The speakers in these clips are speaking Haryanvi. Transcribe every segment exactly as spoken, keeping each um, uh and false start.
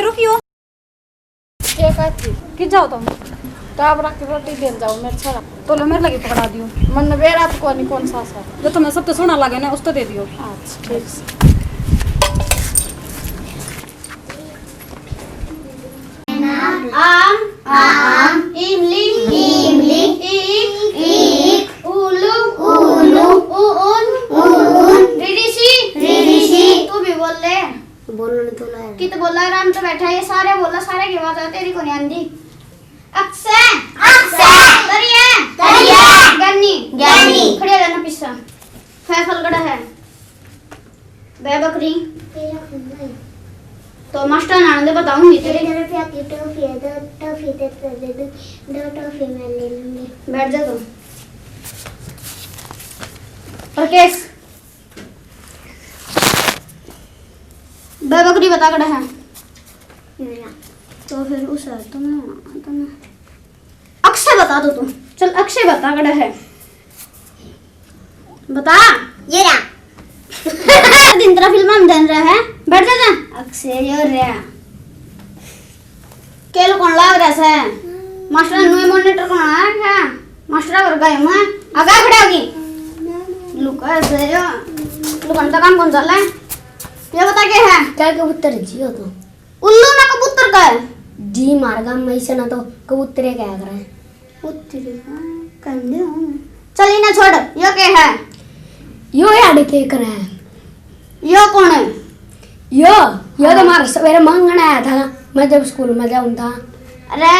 रुकियो। के कहती? कि जाओ तुम। टाबरा की रोटी देन जाओ, मेरे छोरा। तो लो, मेरे लगे पकड़ा दियो। मन बेरा तो कोनी कौन सा सा। जो तुम्हें सब तो सोना लगे ना, उस तो दे दियो। अच्छा, ठीक से। आम, आम। इमली, इमली। ईख, ईख। उलू, उलू। ऊन, ऊन। ऋषि, ऋषि। तू भी बोल ले। बोलने तो लाया। कित बोला, आराम से बैठा, ये सारे बोला, सारे की आवाज आती, तेरी को नहीं आंदी। अक्से, अक्से। तरिया, तरिया। गन्नी, गन्नी। खड़े रहना पीछे। फैफल कड़ा है। बै बकरी। तेरा खुद है। तो मास्टर नाम दे बताऊंगी तेरे। एक रुपया की टॉफी है, दो टॉफी दे तो दे दो, दो टॉफी मैं ले लूंगी। बैठ जा तू। प्रकेश। बै बकरी बता कड़ा है। तो फिर उस तुम्हें, तुम्हें अक्षय बता दो तुम। चल, अक्षय बता कड़ा है। बता। ये रहा। दिन तेरा फिल्म में धन रहा है। बैठ जा, जा। अक्षय यो रहा। केल कौन लाग रहा है? मास्टर नुए मॉनिटर कौन आया क्या? मास्टर और गए मैं। आगा खड़ा होगी। लुका से यो। लुकन का काम कौन चल रहा है? ये बता के है? क्या कबूतर जियो तो? उल्लू ना कबूतर का है? जी मार गाम में इसे ना तो कबूतरे क्या करे। कबूतरे का कहंदे हो। चल इन्हें छोड़, यो के है? यो यार के करे? यो कौन है? यो, यो तो हाँ। मार सवेरे मांगण आया था, मैं जब स्कूल में जाऊं था। अरे,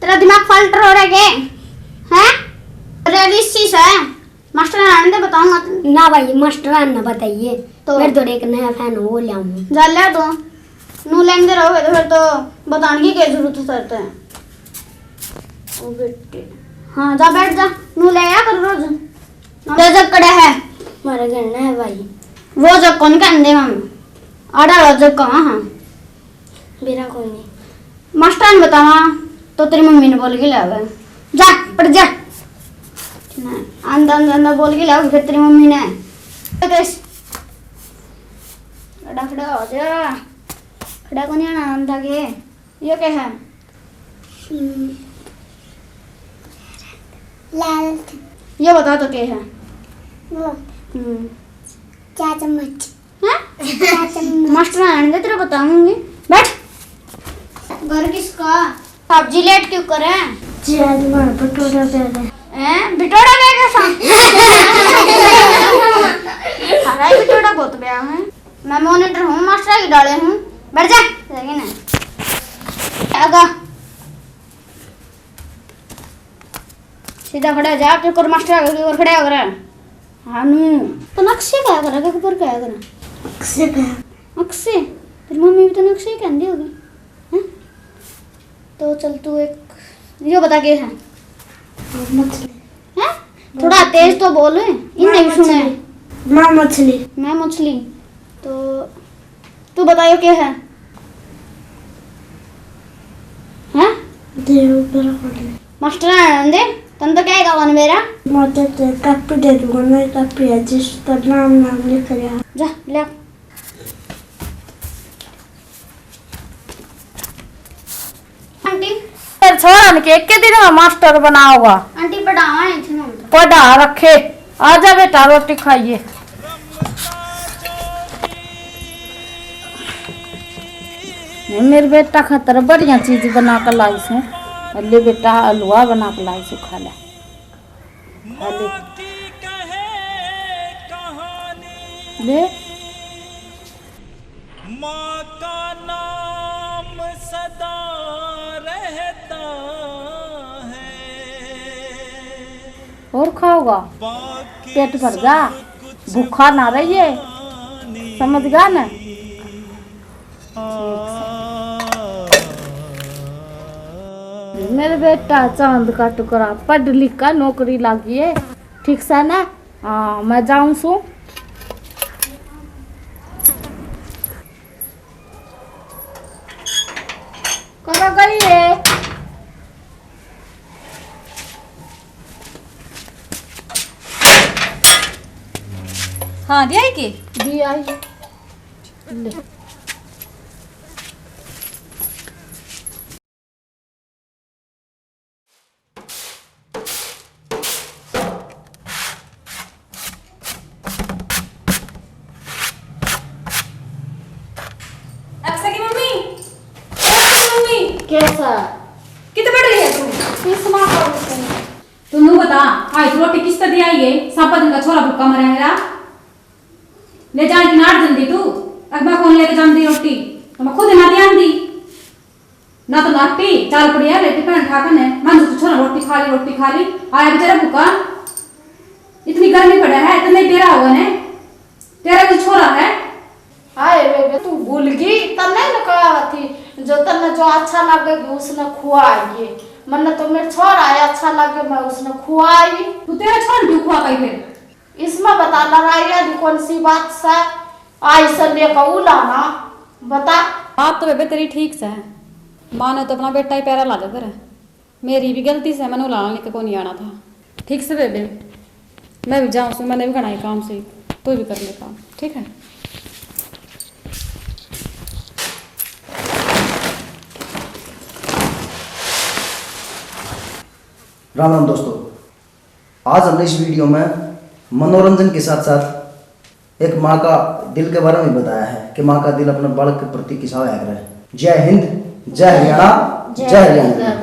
तेरा दिमाग फाल्टर हो रहा है के? हैं? अरे, ऋषि से। मास्टर आने दे, बताऊंगा तू। ना भाई, मास्टर आने ना बताइए। तो? मेरे थोड़े एक नया फैन हो ले आऊं। जा ले तो। नू लेंदे रहोगे तो फिर तो बताने की क्या जरूरत है तेरे ते? ओ बेटे। हाँ, जा बैठ जा। नू ले आया कर रोज। दे जग कड़ा है। मारे घर ना है भाई। वो जग कौन कहंदे हम? आड़ा वाला जग कहाँ हाँ? बेरा कोनी। मास्टर ने बतावा तो तेरी मम्मी ने बोल के ले आवे। जा, पड़ जा। ना, आंदा, आंदा, आंदा बोल के ले आओ फिर तेरी मम्मी ने। खड़ा, खड़ा हो जा। खड़ा को नहीं आना आंदा के। ये क्या है? हम्म। लाल। ये बता तो क्या है? वो। हम्म। चार चम्मच। हैं? चार चम्मच। मास्टर आने दे, तेरे बताऊंगी। बैठ। घर किसका? सब्जी लेट क्यों करे? जी, आज मैं भटूरा दे दे। हैं? भटूरा दे के सा? हरा ही भटूरा बहुत बया है। मैं मॉनिटर हूँ, मास्टर की डाले हूँ। बैठ जा। जाएगी ना। आगा। सीधा खड़ा जा, क्यों कर मास्टर आगे, क्यों कर खड़ा हो रहा है? हाँ, नू। तो नक्शे क्या करेगा, ऊपर क्या करेगा? नक्शे क्या? नक्शे? तेरी मम्मी भी तो नक्शे ही कहती होगी, हैं? तो चल तू एक, यो बता के है? मछली। हैं? थोड़ा तेज तो बोल, इन्हें भी सुने। मैं मछली। मैं मछली। तो तू बतायो के है? हैं? दे ऊपर पड़े। मास्टर आने दे, तन तो क्या गावन मेरा? मैं तो ते कापी दे दूंगा, मेरी कापी है, जिस पर नाम नाम लिख रहा। जा, ले आ। आंटी। तेरे छोरा ने के एक के दिन में मास्टर बनाओगा? आंटी, पढ़ावा है इतने में तो। पढ़ा रखे। आजा बेटा, रोटी खाइए। ये मेरे बेटा खातर बढ़िया चीज बना के लाई सू। ले बेटा, हलवा बना के लाई सू, खा ले। खा ले। ले। माँ का नाम सदा रहता है। और खाओगा? पेट भर जा, भूखा ना रहिए, समझ गया ना? मेरे बेटा चांद का टुकड़ा, पढ़ लिख का नौकरी लागी है, ठीक से ना? हाँ, मैं जाऊँ सू। कहाँ गई है? हाँ, दिया है के? दिया है। ले। कैसा? कित पढ़ रही है तू? इसमा पढ़ रही हूँ। तू नू बता, आज रोटी किस तरह आई है? साबा दिन का छोरा भूखा मरा है रा। ले जान की नाट जल्दी तू। अब मैं कौन लेके जाऊंगी रोटी? तो मैं खुद ना दी आंदी। ना तो नाटी चाल पड़ी है बेटी पहन ठा कने। मैं तो छोरा रोटी खा ली, रोटी खा ली। आया बेचारा भूखा। इतनी गर्मी पड़ा है, इतने बेरा होगा ने। तेरा भी छोरा है। हाय बेबे, तू भूल गई, तन्ने न कहा थी, जो तन्ने जो अच्छा लगेगी उसने खुआइए। मन्ने तो मेरा छोरा है अच्छा लगे, मैं उसने खुआई। तू तेरा छोरा क्यों खुआ पाई फिर? इसमें बता, लड़ाई वाली कौन सी बात सा? आई से लेकर उलाना, बता। बात तो बेबे तेरी ठीक से है, माँ ने तो अपना बेटा ही प्यारा लागे करे। मेरी भी गलती से मैंने उलाना लेके को नहीं आना था। ठीक से बेबे, मैं भी जाऊँ सू, मैंने भी घना ही काम से, तू भी कर ले काम, ठीक है? राम राम दोस्तों, आज हमने इस वीडियो में मनोरंजन के साथ साथ एक माँ का दिल के बारे में भी बताया है कि माँ का दिल अपने बालक के प्रति किसा होया करे। जय हिंद, जय हरियाणा, जय हरियाणा।